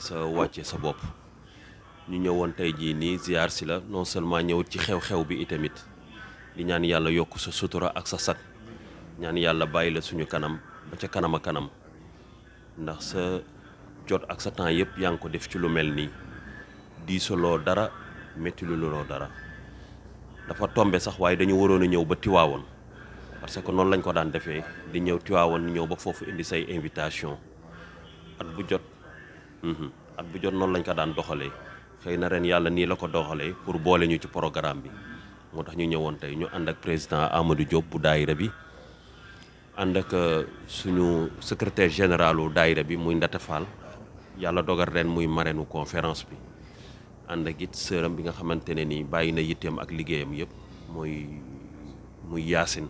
sa wàcce sa bopp ñu ñëwoon tey jii nii ziar si la non seulement ñëw ci xew-xew bi itamit di ñaan yàlla yokk sa sutura ak sa sat ñaan yàlla bàyyi la suñu kanam ba ca kanam a kanam ndax sa jot ak sa temps yëpp yaa ngi ko def ci lu mel nii diisaloo dara métti lu loo dara dafa tombe sax waaye dañu waroon a ñëw ba Tiwaawoon parce que noonu lañ ko daan defee di ñëw Tiwaawoon ñëw ba foofu indi say invitation at bu jot noonu lañ ko daan doxalee xëy na ren yàlla nii la ko doxalee pour boole ñu ci programme bi moo tax ñu ñëwoon tey ñu ànd ak président Amadou Diop bu daayira bi ànd ak suñu secrétaire généralu daayira bi muy Ndata Fall yàlla dogal ren muy marraine conférence bi ànd ak it sëram bi nga xamante ne nii bàyyi na yitteem ak liggéeyam yëpp muy Yacine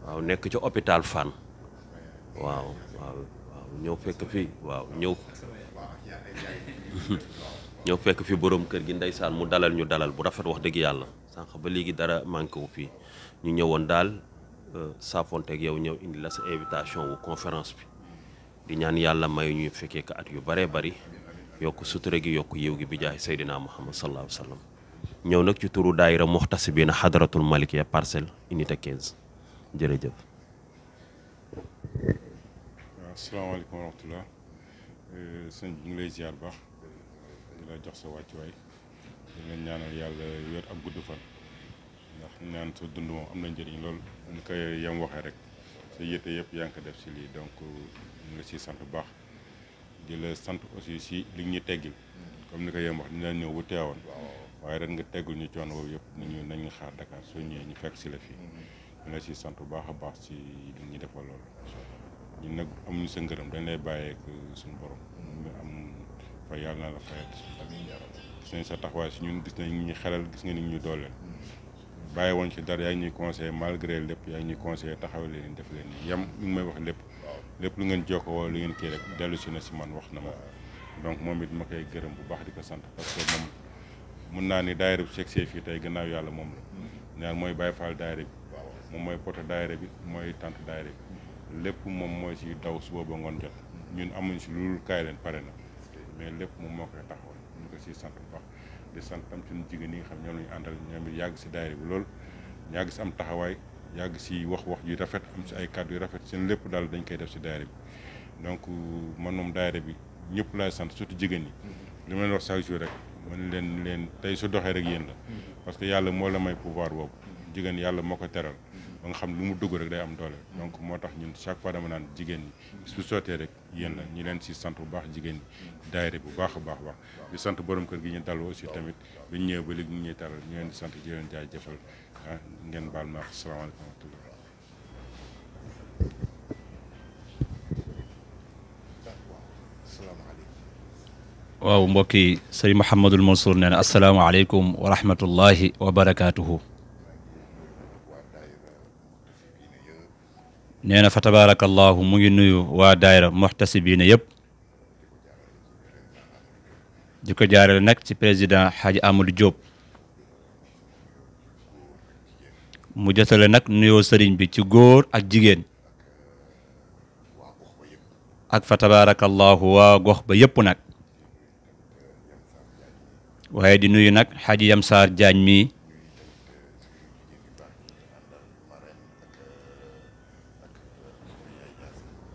waaw nekk ci hôpital Fann waaw ñëw fekk fi ñëw fekk fi borom kër gi ndeysaan mu dalal ñu dalal bu rafet wax dëgg yàlla sànq ba léegi dara manqué wu fii ñu ñëwoon daal saafonteeg yow ñëw indi la sa invitation wu conférence bi di ñaan yàlla may ñuy fekkee ka at yu baree bari yokk sutura gi yokk yiw gi bi jaay Seydina Muhammad sallallahu alayhi wa sallam ñëw nag ci turu daayira Muxtasibiina Hadratul Malikiya Parcelles unité 15 jërëjëf. waaw asalaamaaleykum wa rahmatulah sëñ bi ñu ngi lay ziar baax di la jox sa wàccuwaay di leen ñaanal yàlla wér ak gudd fan ndax ñaan sa dund moom am na njëriñ lool ñu koy yam waxee rek sa yëte yëpp yaa ngi ko def si lii donc ñu ngi siy sant bu baax di la sant aussi si li ñu teggil comme ni ko yem wax dina ñëw bu teewoon waaye ren nga teggul ñu coono boobu yëpp nañu xaar Dakar soo ñëwee ñu fekk si la fii ñu la siy sant bu baax a baax si li ñuy defal loolu ñun nag amuñu sa ngërëm dañ lay bàyyeek suñu borom ñu am fa yàlla na la fayal gis nañ sa taxawaay si ñun gis nañ ñu xelal gis nga ni ñu dooleel bàyyi woon ci dara yaa ngi ñuy conseillé malgré lépp yaa ngi ñuy conseillé taxaw leen def leen nii yam mi ngi may wax lépp lu ngeen jokkoo wala lu ngeen kii rek dellu si na si man wax na ma donc moom it ma koy gërëm bu baax di ko sant parce que moom mun naa ni daayira bi segsee fii tey gannaaw yàlla moom la ñaar mooy Baye Fall daayira bi moom mooy poto daayira bi mooy tant daayira bi lépp moom mooy si daw suba ba ngoon jot ñun amuñ si lu kaay leen pare na mais lépp moom moo koy taxawal ñu ko siy sant bu baax di sant tam suñu jigéen ñi nga xam ñoom lañu àndal ñoom it yàgg si daayira bi loolu yàgg si am taxawaay yàgg si wax yu rafet am si ay kàddu yu rafet seen lépp daal dañ koy def si daayira bi donc man moom daayira bi ñëpp laay sant surtout jigéen ñi li ma leen wax chaque jour rek man leen tey su doxee rek yéen la parce que yàlla moo la may pouvoir boobu jigéen yàlla moo ko teral ba nga xam lu mu dugg rek day am doole donc moo tax ñun chaque fois dama naan jigéen ñi su sottee rek yéen la ñi leen si sant bu baax jigéen ñi daayira bu baax a baax di sant borom kër gi ñu dal aussi tamit bi ñu ñëwee ba léegi ñu ñuy taral ñu leen di sant di leen jaajëfal ngeen baal ma asalaamaaleykum wa rahmatulah. waaw mbokki sëriñ Mouhamadul Mansour nee na asalaamaaleykum wa rahmatullahi wa barakaatuhu. nee na fa tabaarakallahu mu ngi nuyu waa daayira Muxtasibiina yëpp di ko jaarale nag ci président Hadji Amadou Diop mu jotale nag nuyoo sëriñ bi ci góor ak jigéen ak fa tabaarakallahu waa gox ba yëpp nag waaye di nuyu nag Hadji Yamsaar Jaañ mii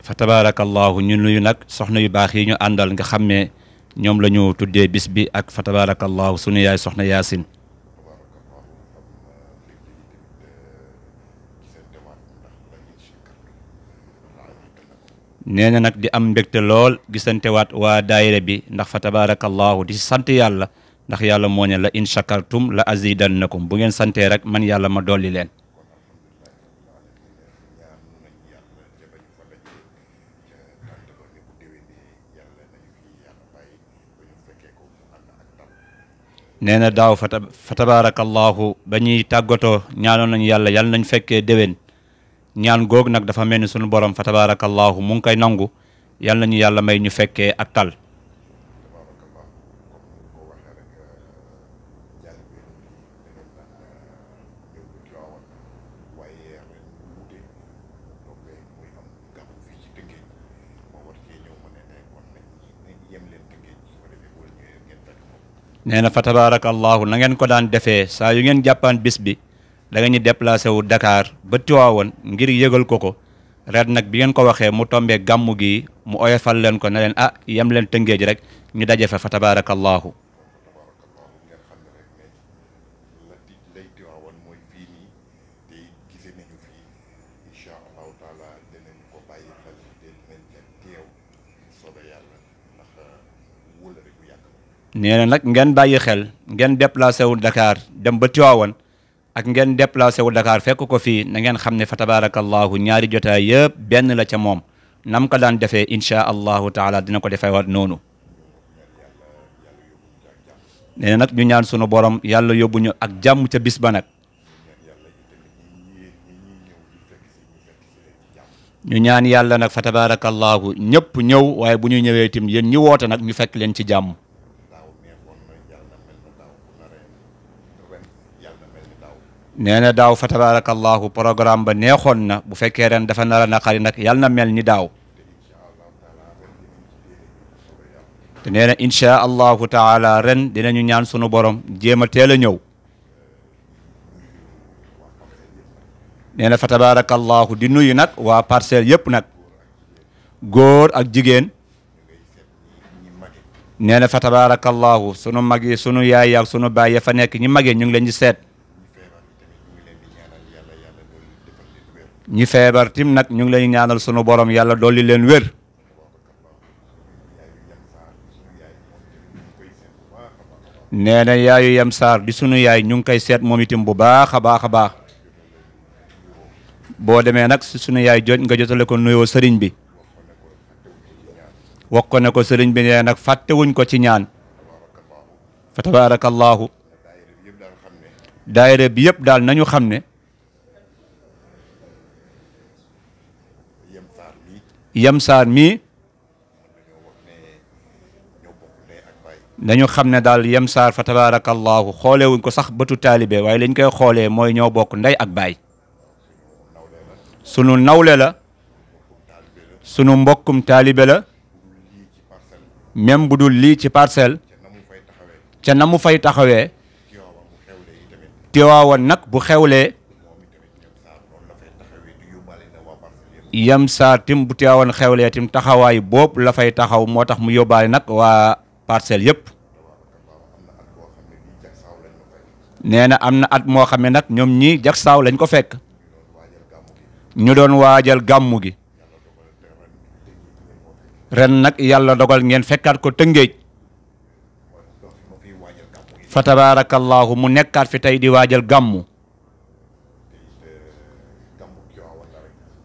fa tabaarakallahu ñu nuyu nag soxna yu baax yi ñu àndal nga xam ne ñoom la ñu tuddee bis bi ak fa tabaarakallahu sunu yaay soxna Yaasin nee na nag di am mbégte lool gisantewaat waa daayira bi ndax fa tabaarakallahu di sant yàlla ndax yàlla moo ne la in shakartum la azidannakum bu ngeen santee rek man yàlla ma dolli leen nee na daaw fa tabaarakallahu ba ñuy tàggatoo ñaanoon nañu yàlla yàlla nañ fekkee déwén ñaan goog nag dafa mel ni sunu borom fa tabaarakallahu mu ngi koy nangu yàlla nañu yàlla may ñu fekkee ak tal nee na fa tabarakallahu na ngeen ko daan defee saa yu ngeen jàppaan bis bi da ngeen ñu déplacé wu Dakar ba Tiwaawoon ngir yëgal ko ren nag bi ngeen ko waxee mu tombee gàmmu gi mu oyofal leen ko ne leen yem leen Tëngéej rek ñu daje fa tabarakallahu nee na nag ngeen bàyyi xel ngeen déplacé wu Dakar dem ba Tiwaawoon ak ngeen déplacé wu Dakar fekk ko fii na ngeen xam ne fa tabarakallahu ñaari jotaay yëpp benn la ca moom nam ko daan defee insha allahu taala dina ko defee waat noonu. nee na nag ñu ñaan sunu borom yàlla yóbbu ñu ak jàmm ca bis ba nag. ñu ñaan yàlla nag fa tabarakallahu ñëpp ñëw waaye bu ñu ñëwee tim yéen ñi woote nag ñu fekk leen ci jàmm. nee na daaw fa tabarakallahu programme ba neexoon na bu fekkee ren dafa nar a naqari nag yàlla na mel ni daaw te nee na insha allahu taala ren dinañu ñaan sunu borom jéem a teel a ñëw. nee na fa tabarakallahu di nuyu nag waa Parcelles yëpp nag góor ak jigéen. nee na fa tabarakallahu sunu mag yi sunu yaay ak sunu baay ya fa nekk ñi magee ñu ngi leen di seet. ñi feebar tim nag ñu ngi leen ñaanal sunu borom yàlla dolli leen wér. nee na yaayu Yam Sarr di sunu yaay ñu ngi koy seet moom itam bu baax a baax a baax. boo demee nag si sunu yaay jot nga jotale ko nuyoo sëriñ bi. wax ko ne ko sëriñ bi nee nag fàttewuñ ko ci ñaan. fa tabarakallahu daayira bi yëpp daal nañu xam ne. Yam Sarr mii dañu xam ne daal Yam Sarr fa tabarakallahu xoolee wuñ ko sax bëtu taalibe waaye lañ koy xoolee mooy ñoo bokk ndey ak baay. sunu nawle la sunu mbokkum taalibe la même bu dul lii ci Parcelles ca na mu fay taxawee Tiwaawan nag bu xewlee Yam Sarr tim bu Tiwaawan xewlee tim taxawaay boobu la fay taxaw moo tax mu yóbbaale nag waa Parcelles yëpp. nee na am na at moo xam ne nag ñoom ñii jagsaaw lañ ko fekk ñu doon waajal gàmmu gi ren nag yàlla dogal ngeen fekkaat ko Tëngéej fa tabarakallahu mu nekkaat fi tey di waajal gàmmu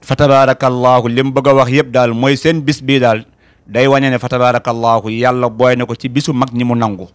fa tabarakallahu li mu bëgg a wax yëpp daal mooy seen bis bii daal day wane ne fa tabarakallahu yàlla booy na ko ci bisu mag ñi mu nangu.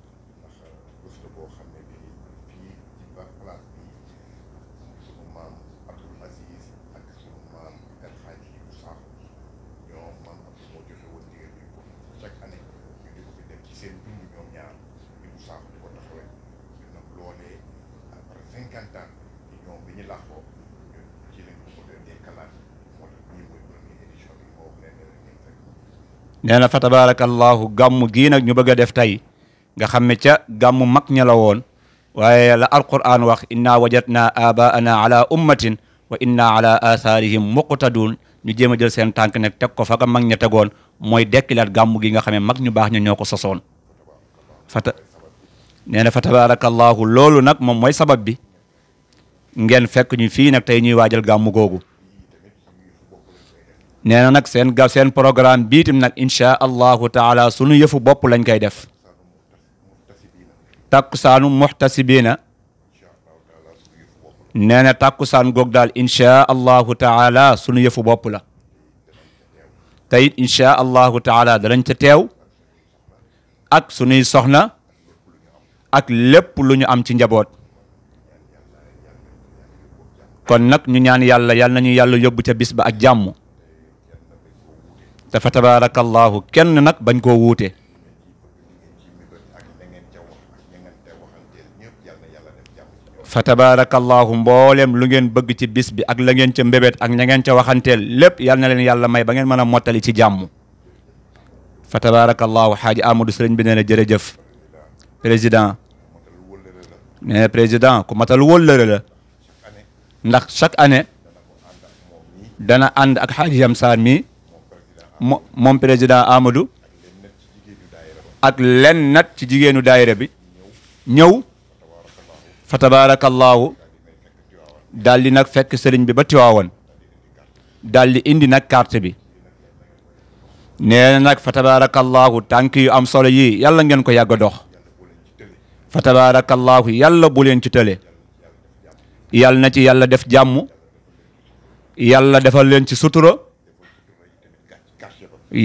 nee na fa tabarakallahu gàmmu gii nag ñu bëgg a def tey nga xam ne ca gàmmu mag ña la woon waaye la alquran wax inna wajadna abaana ala ummatin wa inna ala atharihim muqtadun ñu jéem a jël seen tànk nag teg ko fa ka mag ña tegoon mooy dekkilaat gàmmu gi nga xam ne mag ñu baax ña ñoo ko sosoon nee na fa tabarakallahu loolu nag moom mooy sabab bi ngeen fekk ñu fii nag tey ñuy waajal gàmmu googu. nee na nag seen programme biitim nag insha allahu taala sunu yëfu bopp lañ koy def takkusaanu muhtasibiina nee na takkusaan goog daal insha allahu taala sunu yëfu bopp la te it insha allahu taala danañ ca teew ak sunuy soxna ak lépp lu ñu am ci njaboot kon nag ñu ñaan yàlla nañu yàlla yóbbu ca bis ba ak jàmm te fa tabarakallahu kenn nag bañ koo wuute fa tabarakallahu mboolem lu ngeen bëgg ci bis bi ak la ngeen ca mbébét ak ña ngeen ca waxanteel lépp yal na leen yàlla may ba ngeen mën a mottali ci jàmm fa tabarakallahu xaaji Amadou sëriñ bi nee na jërëjëf président nee na président ku matal wóllëre la ndax chaque année dana ànd ak Hadji Yam Sarr mi moom président Amadou ak len nat ci jigéenu daayira bi ñëw fa tabarakallahu daal di nag fekk sëriñ bi ba Tiwaawoon daal di indi nag carte bi nee na nag fa tabarakallahu tànk yu am solo yi yàlla ngeen ko yàgg a dox fa tabarakallahu yàlla bu leen ci tële yàlla na ci yàlla def jàmm yàlla defal leen ci sutura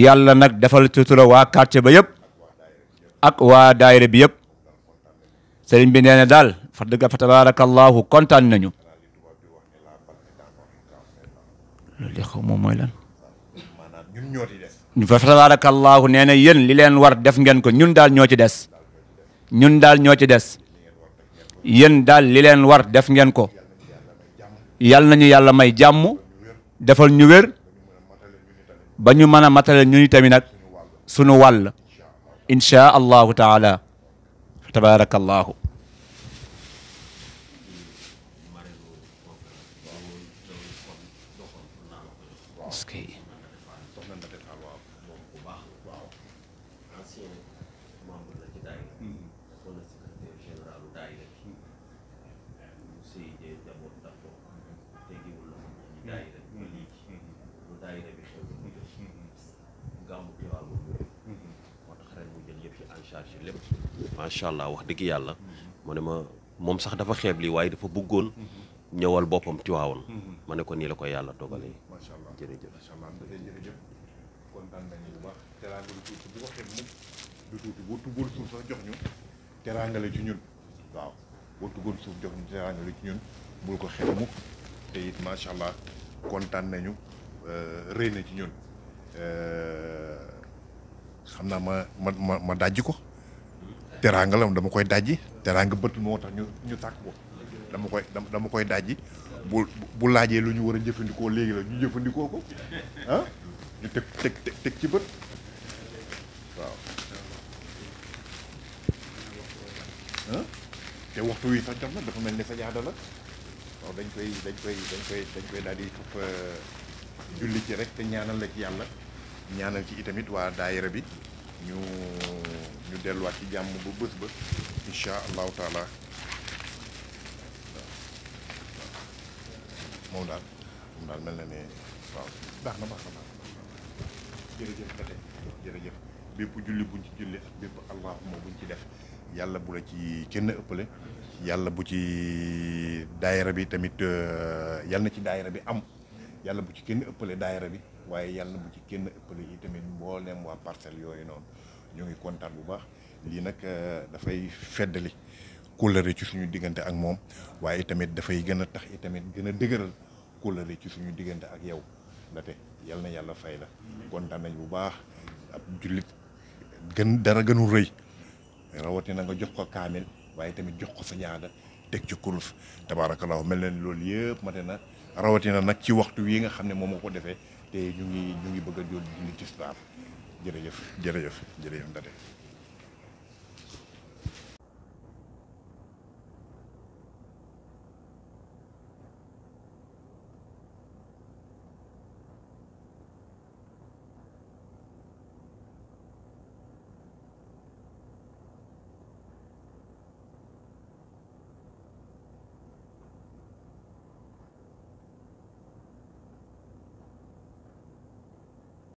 yàlla nag defal sutura waa quartier ba yëpp ak waa daayira bi yëpp sëriñ bi nee na daal fa dëgg fa tabarakallahu kontaan nañu loolu de xaw moom mooy lan fa tabarakallahu nee na yéen li leen war def ngeen ko ñun daal ñoo ci des ñun daal ñoo ci des yéen daal li leen war def ngeen ko yal nañu yàlla may jàmm defal ñu wér ba ñu mën a matale ñu ni tamit nag sunu wàll insha allahu taala fa tabarakallahu macha allah wax dëgg yàlla mu ne ma moom sax dafa xeeb lii waaye dafa bëggoon ñëwal boppam Tiwaawoon ma ne ko nii la ko yàlla dogalee. macha allah jërëjëf macha allah jërëjëf kontaan nañu bu baax teraanga lu tuuti bu ko xeeb mukk du tuuti boo tubboon suuf sax jox ñu teraanga la ci ñun waaw boo tubboon suuf jox ñu teraanga la ci ñun bul ko xeeb mukk te it macha allah kontaan nañu rëy na ci ñun xam naa ma dajji ko. teraanga la dama koy dajji teraanga bët moo tax ñu tàkk ko dama koy dajji bu laajee lu ñu war a jëfandikoo léegi la ñu jëfandikoo ko ah ñu teg ci bët waaw ah te waxtu wi sax jot na dafa mel ni sajaada la waaw dañ koy daal di faf julli ci rek te ñaanal la ci yàlla ñaanal ci itamit waa daayira bi ñu delluwaat ci jàmm ba bés ba incha allahu taala moom daal mel na ne waaw baax na jërëjëf Ndate jërëjëf bépp julli buñ ci julli ak bépp allahuma buñ ci def yàlla bu la ci kenn ëppale yàlla bu ci daayira bi tamit yàlla na ci daayira bi am yàlla bu ci kenn ëppale daayira bi waaye yàlla bu ci kenn ëppale yi tamit mbooleem waa parcelle yooyu noonu ñoo ngi kontaan bu baax lii nag dafay feddali kóllëre ci suñu diggante ak moom waaye tamit dafay gën a tax itamit gën a dëgëral kóllëre ci suñu diggante ak yow Ndate yal na yàlla fay la kontaan nañ bu baax ab jullit dara gënul rëy rawatina nga jox ko kaamil waaye tamit jox ko sa ñaada teg ci kurus tabaarakallahu mel na ni loolu yëpp mate na rawatina nag ci waxtu wi nga xam ne moom moo ko defee te ñu ngi bëgg a jël julli ci tisbaar jërëjëf Ndate